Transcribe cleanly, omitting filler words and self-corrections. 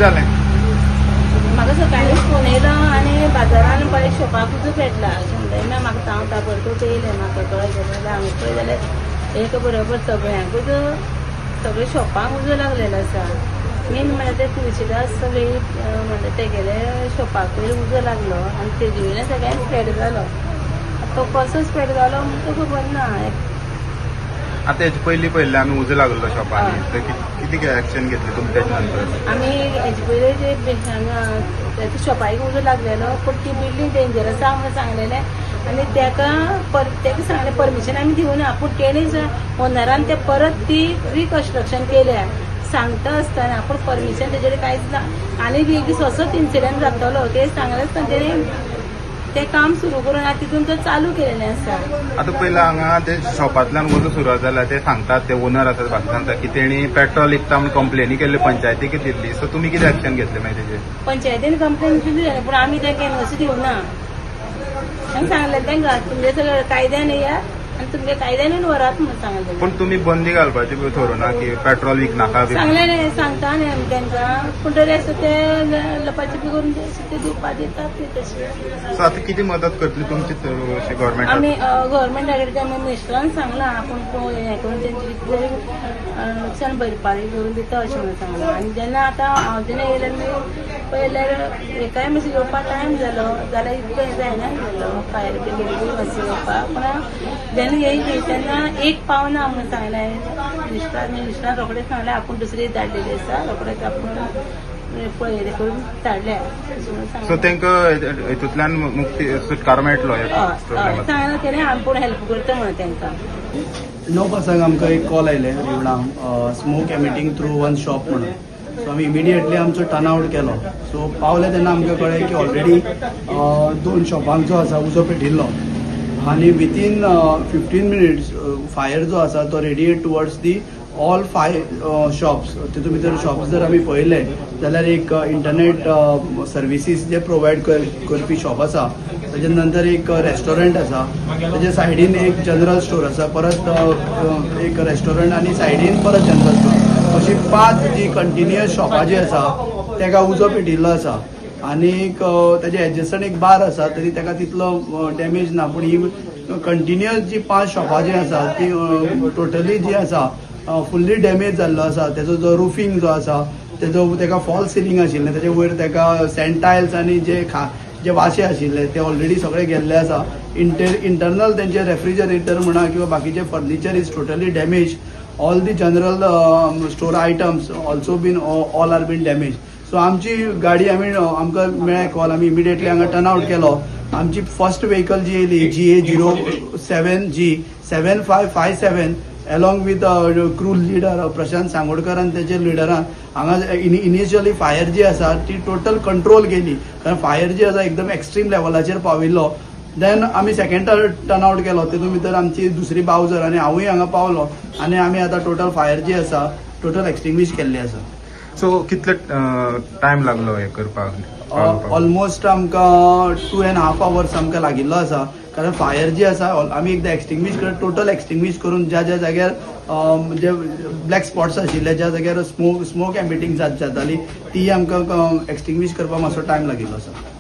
जालें? म्हाका सकाळीं फोन येयलो आनी बाजारान पळय शॉपाक उजो पेटला अशें म्हणटा. म्हाका हांव ताबडतोब येयलें. म्हाका कळ्ळें जाल्यार हांगा पळय जाल्यार एक बरोबर सगळ्यांकूच, सगळे शॉपांक उजो लागलेलो आसा. मेन म्हळ्यार ते तुळशीदास वेळीप म्हणटा तेगेले शॉपाकूय उजो लागलो आनी तेजे वयल्यान सगळ्यांक स्प्रेड जालो. तो कसो स्प्रेड जालो म्हण तो खबर ना. आतां हेजे पयलीं पयलीं आमी उजो लागलो शॉपांनी, हय. तर कितें एक्शन घेतलें तुमी तेजे नंतर? आमी हेजे पयलीं जे हांगा तेच्या शॉपाक उजो लागलेलो, पूण ती बिल्डींग डेंजर आसा म्हणून सांगलेलें आनी तेका सांगलें, परमिशन आमी दिवना, पूण तेणीच ओनरान ते परत ती रिकन्स्ट्रक्शन केल्या सांगता आसतना, पूण परमिशन तेजेर कांयच ना. आनी बी एक दीस असोच इन्सिडंट जातलो ते सांगलें आसतना तेणी तें काम सुरू करून आतां तितून तो चालू केलेलें आसा. आतां पयलीं हांगा ते शॉपांतल्यान उजो सुरवात जाला, ते सांगतात, ते ओनर आसात बाकी सांगता की तेणी पेट्रोल विकता म्हूण कंप्लेनी केल्ली, पंचायतीक दिल्ली. सो तुमी कितें एक्शन घेतलें मागीर तेजेर? पंचायतीन कंप्लेन दिली जाल्यार, पूण आमी तांकां एनओसी दिवना. तांकां सांगलें तांकां, तुमगे सगळें कायद्यान येयात आनी तुमगे कायद्यानूच व्हरात म्हणून सांगलें. पूण तुमी बंदी घालपाची थरोवना की पेट्रोल विकनाका बी? सांगलें न्ही, सांगता न्ही आमी तांकां, पूण तरी आसता ते लपाछपी करून ते अशे ते दिवपा दितात ते तशे. सो आतां कितें मदत करतली तुमची अशी गव्हर्मेंट? आमी गव्हर्मेंटा कडेन आमी मिनिस्टरान सांगलां, आपूण पळय हें करून तेंची कितें तरी नुकसान भरपाई करून दिता अशें म्हणून सांगलां. आनी जेन्ना आतां हांव जेन्ना येयलें न्ही पळयल्यार हेकाय मातशें येवपा टायम जालो जाल्यार इतकें जायना जालो फायर ब्रिगेडीकूय मातशें येवपाक. पूण जेन्ना येयली तेन्ना एक पावना म्हणून सांगलें मिनिस्टरान. मिनिस्टरान रोखडेच सांगलें, आपूण दुसरी धाडलेली आसा, रोखडेच आपूण पळयलें करून धाडल्या अशें म्हणून सो सांगलें. तांकां हितूंतल्यान मुक्ती सुटकारो मेळटलो ह्या हय हय प्रॉब्लेमांतल्यान? सांगलें तेणें, आपूण हेल्प करता म्हणून तांकां. 9 पांचांक आमकां एक कॉल आयले Rivona, smoke emitting through one shop म्हणून. सो आमी इमिडिएटली आमचो टर्न आवट केलो. सो पावले तेन्ना आमकां कळ्ळें की ऑलरेडी दोन शॉपांक जो आसा उजो पेटिल्लो आनी विथीन 15 मिनिट्स फायर जो आसा तो radiate towards the all five shops. तितून भितर शॉप्स जर आमी पळयले जाल्यार एक इंटरनेट सर्विसीस जे प्रोवायड करपी शॉप आसा, ताजे नंतर एक रेस्टॉरंट आसा, ताच्या सायडीन एक जनरल स्टोर आसा, परत एक रेस्टॉरंट आनी सायडीन परत जनरल स्टोर, अशी पांच जी कंटिन्युअस शॉपां जी आसा ताका उजो पेटिल्लो आसा. आनीक ताजे एडजसंट एक बार आसा, तरी ताका तितलो डॅमेज ना, पूण ही कंटिन्युअस जी पांच शॉपां जी आसा ती टोटली जी आसा फुल्ली डॅमेज जाल्लो आसा. तेजो जो रुफींग जो आसा तेजो ताका फॉल्स सिलींग आशिल्लें, तेजे वयर ताका सँड टायल्स आनी जे वाशे आशिल्ले ते ऑलरेडी सगळे गेल्ले आसा. इंटरनल तेंचे रेफ्रिजरेटर म्हणा किंवा बाकीचे furniture is totally damage. All the general store items also been all are been damage. So आमची गाडी आमी आमकां मेळ्ळें कॉल, आमी इमिडिएटली हांगा टर्न आवट केलो. आमची फर्स्ट व्हेकल जी येयली, GA 07 G 7557, along with crew leader Prashant Sangodkar आनी तेजे लिडरान हांगा इनिशियली फायर जी आसा ती टोटल कंट्रोल केली, कारण फायर जी आसा एकदम एक्स्ट्रीम लेवलाचेर पाविल्लो. देन आमी सेकंड टर्न आवट केलो. तितून भितर आमची दुसरी बावजर आनी हांवूय हांगा पावलो आनी आमी आतां टोटल फायर जी आसा टोटल एक्सटिंग्विश केल्ली आसा. सो कितले टायम लागलो हे करपाक? ऑलमोस्ट आमकां 2.5 आवर्स आमकां लागिल्लो आसा, कारण फायर जी आसा आमी एकदां एक्सटिंग्विश कर टोटल एक्सटिंग्विश करून ज्या ज्या जाग्यार जे ब्लॅक स्पॉट्स आशिल्ले, ज्या जाग्यार स्मोक एमिटींग जाताली, ती आमकां एक्सटिंग्विश करपाक मातसो टायम लागिल्लो आसा.